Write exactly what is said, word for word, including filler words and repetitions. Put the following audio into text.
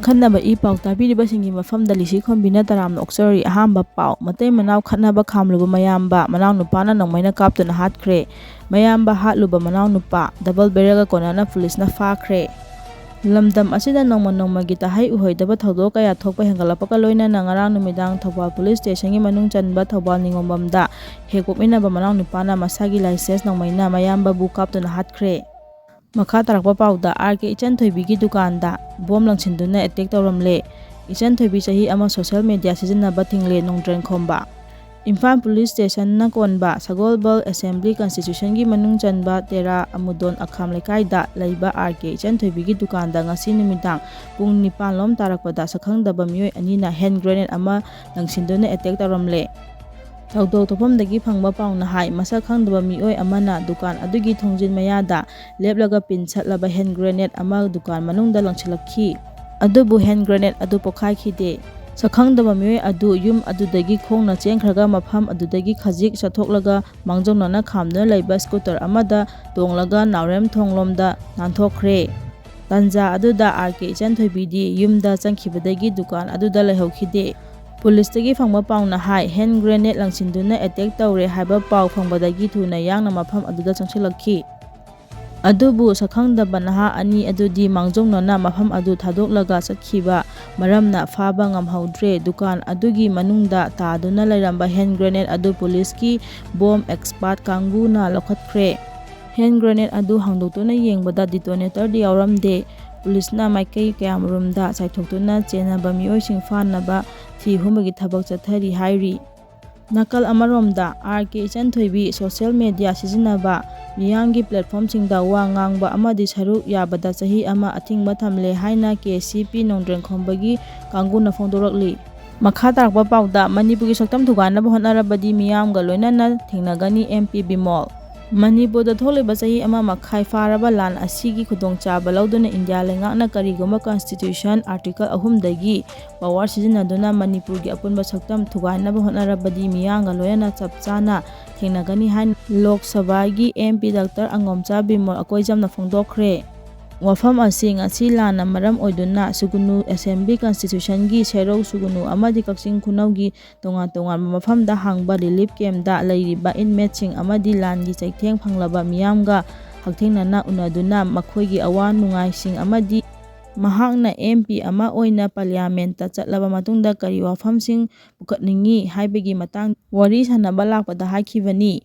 ꯑꯈꯟꯅꯕ ꯏ ꯄꯥꯎ ꯇꯥꯕꯤꯔꯤꯕꯁꯤꯡꯒꯤ ꯃꯐꯝꯗ ꯂꯤꯁꯤ ꯈꯣꯝꯕꯤꯅ ꯇꯔꯥꯝꯅ ꯑꯣꯛꯆꯔꯤ꯫ ꯑꯍꯥꯟꯕ ꯄꯥꯎ, ꯃꯇꯩ ꯃꯅꯥꯎ ꯈꯠꯅꯕ ꯈꯥꯝꯂꯨꯕ ꯃꯌꯥꯝꯕ, ꯃꯅꯥꯎꯅꯨꯄꯥꯅ ꯅꯣꯡꯃꯩꯅ ꯀꯥꯞꯇꯨꯅ ꯍꯥꯠꯈ꯭ꯔꯦ꯫ ꯃꯌꯥꯝꯕ ꯍꯥꯠꯂꯨꯕ ꯃꯅꯥꯎꯅꯨꯄꯥ, ꯗꯕꯜ ꯕꯦꯔꯦꯜꯒ ꯀꯣꯟꯅꯅ ꯄꯨꯂꯤꯁꯅ ꯐꯥꯈ꯭ꯔꯦ꯫ ꯂꯝꯗꯝ ꯑꯁꯤꯗ ꯅꯣꯡꯃ ꯅꯣꯡꯃꯒꯤ ꯇꯥꯍꯩ ꯎꯍꯩꯗꯕ ꯊꯧꯗꯣꯛ ꯀꯌꯥ ꯊꯣꯛꯄ ꯍꯦꯟꯒꯠꯂꯛꯄꯒ ꯂꯣꯏꯅꯅ ꯉꯔꯥꯡ ꯅꯨꯃꯤꯗꯥꯡ ꯊꯧꯕꯥꯜ ꯄꯨꯂꯤꯁ ꯁ꯭ꯇꯦꯁꯟꯒꯤ ꯃꯅꯨꯡ ꯆꯟꯕ ꯊꯧꯕꯥꯜ ꯅꯤꯉꯣꯝꯕꯝꯗ ꯍꯦꯛ ꯄꯣꯛꯃꯤꯟꯅꯕ ꯃꯅꯥꯎꯅꯨꯄꯥꯅ ꯃꯁꯥꯒꯤ ꯂꯥꯏꯁꯦꯟꯁ ꯅꯣꯡꯃꯩꯅ ꯃꯌꯥꯝꯕꯕꯨ ꯀꯥꯞꯇꯨꯅ ꯍꯥꯠꯈ꯭ꯔꯦ꯫ ꯃꯈꯥ ꯇꯥꯔꯛꯄ ꯄꯥꯎꯗ, ꯑꯥꯔ ꯀꯦ ꯏꯆꯟꯊꯣꯏꯕꯤꯒꯤ ꯗꯨꯀꯥꯟꯗ ꯕꯣꯝ ꯂꯪꯁꯤꯟꯗꯨꯅ ꯑꯦꯇꯦꯛ ꯇꯧꯔꯝꯂꯦ꯫ ꯏꯆꯟꯊꯣꯏꯕꯤ ꯆꯍꯤ ꯑꯃ ꯁꯣꯁꯤꯌꯦꯜ ꯃꯦꯗꯤꯌꯥ ꯁꯤꯖꯤꯟꯅꯕ ꯊꯤꯡꯂꯦ ꯅꯣꯡꯗ꯭ꯔꯦꯟ ꯈꯣꯝꯕ꯫ ꯏꯝꯐꯥꯜ ꯄꯨꯂꯤꯁ ꯁ꯭ꯇꯦꯁꯟꯅ ꯀꯣꯟꯕ ꯁꯒꯣꯜꯕꯜ ꯑꯦꯁꯦꯝꯕ꯭ꯂꯤ ꯀꯟꯁꯇꯤꯇ꯭ꯌꯨꯁꯟꯒꯤ ꯃꯅꯨꯡ ꯆꯟꯕ ꯇꯦꯔꯥ ꯑꯃꯨꯗꯣꯟ ꯑꯈꯥꯝ ꯂꯩꯀꯥꯏꯗ ꯂꯩꯕ ꯑꯥꯔ ꯀꯦ ꯏꯆꯟꯊꯣꯏꯕꯤꯒꯤ ꯗꯨꯀꯥꯟꯗ ꯉꯁꯤ ꯅꯨꯃꯤꯗꯥꯡ ꯄꯨꯡ ꯅꯤꯄꯥꯟ ꯂꯣꯝ ꯇꯥꯔꯛꯄꯗ ꯁꯛꯈꯪꯗꯕ ꯃꯤꯑꯣꯏ ꯑꯅꯤꯅ ꯍꯦꯟ ꯒ꯭ꯔꯦꯅꯦꯗ ꯑꯃ ꯂꯪꯁꯤꯟꯗꯨꯅ ꯑꯦꯇꯦꯛ ꯇꯧꯔꯝꯂꯦ꯫ ꯊꯧꯗꯣꯛ ꯊꯣꯛꯐꯝꯗꯒꯤ ꯐꯪꯕ ꯄꯥꯎꯅ ꯍꯥꯏ, ꯃꯁꯛ ꯈꯪꯗꯕ ꯃꯤꯑꯣꯏ ꯑꯃꯅ ꯗꯨꯀꯥꯟ ꯑꯗꯨꯒꯤ ꯊꯣꯡꯖꯤꯟ ꯃꯌꯥꯗ ꯂꯦꯞꯂꯒ ꯄꯤꯟ ꯁꯠꯂꯕ ꯍꯦꯟ ꯒ꯭ꯔꯦꯅꯦꯗ ꯑꯃ ꯗꯨꯀꯥꯟ ꯃꯅꯨꯡꯗ ꯂꯪꯁꯤꯜꯂꯛꯈꯤ꯫ ꯑꯗꯨꯕꯨ ꯍꯦꯟ ꯒ꯭ꯔꯦꯅꯦꯗ ꯑꯗꯨ ꯄꯣꯈꯥꯏꯈꯤꯗꯦ꯫ ꯁꯛꯈꯪꯗꯕ ꯃꯤꯑꯣꯏ ꯑꯗꯨ ꯌꯨꯝ ꯑꯗꯨꯗꯒꯤ ꯈꯣꯡꯅ ꯆꯦꯟꯈ꯭ꯔꯒ ꯃꯐꯝ ꯑꯗꯨꯗꯒꯤ ꯈꯖꯤꯛ ꯆꯠꯊꯣꯛꯂꯒ ꯃꯥꯡꯖꯧꯅꯅ ꯈꯥꯝꯗꯨꯅ ꯂꯩꯕ ꯁ꯭ꯀꯨꯇꯔ ꯑꯃꯗ ꯇꯣꯡꯂꯒ ꯅꯥꯎꯔꯦꯝ ꯊꯣꯡꯂꯣꯝꯗ ꯅꯥꯟꯊꯣꯛꯈ꯭ꯔꯦ꯫ ꯇꯥꯟꯖꯥ ꯑꯗꯨꯗ ꯑꯥꯔ ꯀꯦ ꯏꯆꯟꯊꯣꯏꯕꯤꯗꯤ ꯌꯨꯝꯗ ꯆꯪꯈꯤꯕꯗꯒꯤ ꯗꯨꯀꯥꯟ ꯑꯗꯨꯗ ꯂꯩꯍꯧꯈꯤꯗꯦ꯫ ꯄꯨꯂꯤꯁꯇꯒꯤ ꯐꯪꯕ ꯄꯥꯎꯅ ꯍꯥꯏ, ꯍꯦꯟ ꯒ꯭ꯔꯦꯅꯦꯗ ꯂꯪꯁꯤꯟꯗꯨꯅ ꯑꯦꯇꯦꯛ ꯇꯧꯔꯦ ꯍꯥꯏꯕ ꯄꯥꯎ ꯐꯪꯕꯗꯒꯤ ꯊꯨꯅ ꯌꯥꯡꯅ ꯃꯐꯝ ꯑꯗꯨꯗ ꯆꯪꯁꯤꯜꯂꯛꯈꯤ꯫ ꯑꯗꯨꯕꯨ ꯁꯛꯈꯪꯗꯕ ꯅꯍꯥ ꯑꯅꯤ ꯑꯗꯨꯗꯤ ꯃꯥꯡꯖꯧꯅꯅ ꯃꯐꯝ ꯑꯗꯨ ꯊꯥꯗꯣꯛꯂꯒ ꯆꯠꯈꯤꯕ ꯃꯔꯝꯅ ꯐꯥꯕ ꯉꯝꯍꯧꯗ꯭ꯔꯦ꯫ ꯗꯨꯀꯥꯟ ꯑꯗꯨꯒꯤ ꯃꯅꯨꯡꯗ ꯇꯥꯗꯨꯅ ꯂꯩꯔꯝꯕ ꯍꯦꯟ ꯒ꯭ꯔꯦꯅꯦꯗ ꯑꯗꯨ ꯄꯨꯂꯤꯁꯀꯤ ꯕꯣꯝ ꯑꯦꯛꯁꯄꯥꯔꯠ ꯀꯥꯡꯕꯨꯅ ꯂꯧꯈꯠꯈ꯭ꯔꯦ꯫ ꯍꯦꯟ ꯒ꯭ꯔꯦꯅꯦꯗ ꯑꯗꯨ ꯍꯥꯡꯗꯣꯛꯇꯨꯅ ꯌꯦꯡꯕꯗ ꯗꯤꯇꯣꯅꯦꯇꯔꯗꯤ ꯌꯥꯎꯔꯝꯗꯦ꯫ ꯄꯨꯂꯤꯁꯅ ꯃꯥꯏꯀꯩ ꯀꯌꯥꯃꯔꯨꯝꯗ ꯆꯥꯏꯊꯣꯛꯇꯨꯅ ꯆꯦꯟꯅꯕ ꯃꯤꯑꯣꯏꯁꯤꯡ ꯐꯥꯅꯕ ꯊꯤ ꯍꯨꯝꯕꯒꯤ ꯊꯕꯛ ꯆꯠꯊꯔꯤ ꯍꯥꯏꯔꯤ꯫ ꯅꯥꯀꯜ ꯑꯃꯔꯣꯝꯗ, ꯑꯥꯔ ꯀꯦ ꯏꯆꯟꯊꯣꯏꯕꯤ ꯁꯣꯁꯤꯌꯦꯜ ꯃꯦꯗꯤꯌꯥ ꯁꯤꯖꯤꯟꯅꯕ, ꯃꯤꯌꯥꯝꯒꯤ ꯄ꯭ꯂꯦꯠꯐꯣꯝꯁꯤꯡꯗ ꯋꯥ ꯉꯥꯡꯕ ꯑꯃꯗꯤ ꯁꯔꯨꯛ ꯌꯥꯕꯗ ꯆꯍꯤ ꯑꯃ ꯑꯊꯤꯡꯕ ꯊꯝꯂꯦ ꯍꯥꯏꯅ ꯀꯦ ꯁꯤ ꯄꯤ ꯅꯣꯡꯗ꯭ꯔꯦꯟꯈꯣꯝꯕꯒꯤ ꯀꯥꯡꯕꯨꯅ ꯐꯣꯡꯗꯣꯔꯛꯂꯤ꯫ ꯃꯈꯥ ꯇꯥꯔꯛꯄ ꯄꯥꯎꯗ, ꯃꯅꯤꯄꯨꯔꯒꯤ ꯁꯛꯇꯝ ꯊꯨꯒꯥꯏꯅꯕ ꯍꯣꯠꯅꯔꯕꯗꯤ ꯃꯤꯌꯥꯝꯒ ꯂꯣꯏꯅꯅ ꯊꯦꯡꯅꯒꯅꯤ, ꯑꯦꯝ ꯄꯤ ꯕꯤꯃꯣꯜ꯫ ꯃꯅꯤꯄꯨꯔꯗ ꯊꯣꯛꯂꯤꯕ ꯆꯍꯤ ꯑꯃ ꯃꯈꯥꯏ ꯐꯥꯔꯕ ꯂꯥꯟ ꯑꯁꯤꯒꯤ ꯈꯨꯗꯣꯡꯆꯥꯕ ꯂꯧꯗꯨꯅ ꯏꯟꯗꯤꯌꯥ ꯂꯩꯉꯥꯛꯅ ꯀꯔꯤꯒꯨꯝꯕ ꯀꯟꯁꯇꯤꯇ꯭ꯌꯨꯁꯟ ꯑꯥꯔꯇꯤꯀꯜ ꯑꯍꯨꯝꯗꯒꯤ ꯄꯋꯥꯔ ꯁꯤꯖꯤꯟꯅꯗꯨꯅ ꯃꯅꯤꯄꯨꯔꯒꯤ ꯑꯄꯨꯟꯕ ꯁꯛꯇꯝ ꯊꯨꯒꯥꯏꯅꯕ ꯍꯣꯠꯅꯔꯕꯗꯤ ꯃꯤꯌꯥꯝꯒ ꯂꯣꯏꯅꯅ ꯆꯞ ꯆꯥꯅ ꯊꯦꯡꯅꯒꯅꯤ ꯍꯥꯏꯅ ꯂꯣꯛ ꯁꯚꯥꯒꯤ ꯑꯦꯝ ꯄꯤ ꯗꯥꯛꯇꯔ ꯑꯉꯣꯝꯆꯥ ꯕꯤꯃꯣꯜ ꯑꯀꯣꯏꯖꯝꯅ ꯐꯣꯡꯗꯣꯛꯈ꯭ꯔꯦ꯫ ꯋꯥꯐꯝ ꯑꯁꯤ ꯉꯁꯤ ꯂꯥꯟꯅ ꯃꯔꯝ ꯑꯣꯏꯗꯨꯅ ꯁꯨꯒꯨꯅꯨ ꯑꯦꯁꯦꯝꯕ꯭ꯂꯤ ꯀꯟꯁꯇꯤꯇ꯭ꯌꯨꯁꯟꯒꯤ ꯁꯦꯔꯧ ꯁꯨꯒꯨꯅꯨ ꯑꯃꯗꯤ ꯀꯛꯆꯤꯡ ꯈꯨꯅꯧꯒꯤ ꯇꯣꯉꯥꯟ ꯇꯣꯉꯥꯟꯕ ꯃꯐꯝꯗ ꯍꯥꯡꯕ ꯔꯤꯂꯤꯐ ꯀꯦꯝꯞꯇ ꯂꯩꯔꯤꯕ ꯏꯟꯃꯦꯠꯁꯤꯡ ꯑꯃꯗꯤ ꯂꯥꯟꯒꯤ ꯆꯩꯊꯦꯡ ꯐꯪꯂꯕ ꯃꯤꯌꯥꯝꯒ ꯍꯛꯊꯦꯡꯅꯅ ꯎꯅꯗꯨꯅ ꯃꯈꯣꯏꯒꯤ ꯑꯋꯥ ꯅꯨꯡꯉꯥꯏꯁꯤꯡ ꯑꯃꯗꯤ ꯃꯍꯥꯛꯅ ꯑꯦꯝ ꯄꯤ ꯑꯃ ꯑꯣꯏꯅ ꯄꯥꯔꯂꯤꯌꯥꯃꯦꯟꯠꯇ ꯆꯠꯂꯕ ꯃꯇꯨꯡꯗ ꯀꯔꯤ ꯋꯥꯐꯝꯁꯤꯡ ꯄꯨꯈꯠꯅꯤꯡꯏ ꯍꯥꯏꯕꯒꯤ ꯃꯇꯥꯡꯗ ꯋꯥꯔꯤ ꯁꯥꯟꯅꯕ ꯂꯥꯛꯄꯗ ꯍꯥꯏꯈꯤꯕꯅꯤ꯫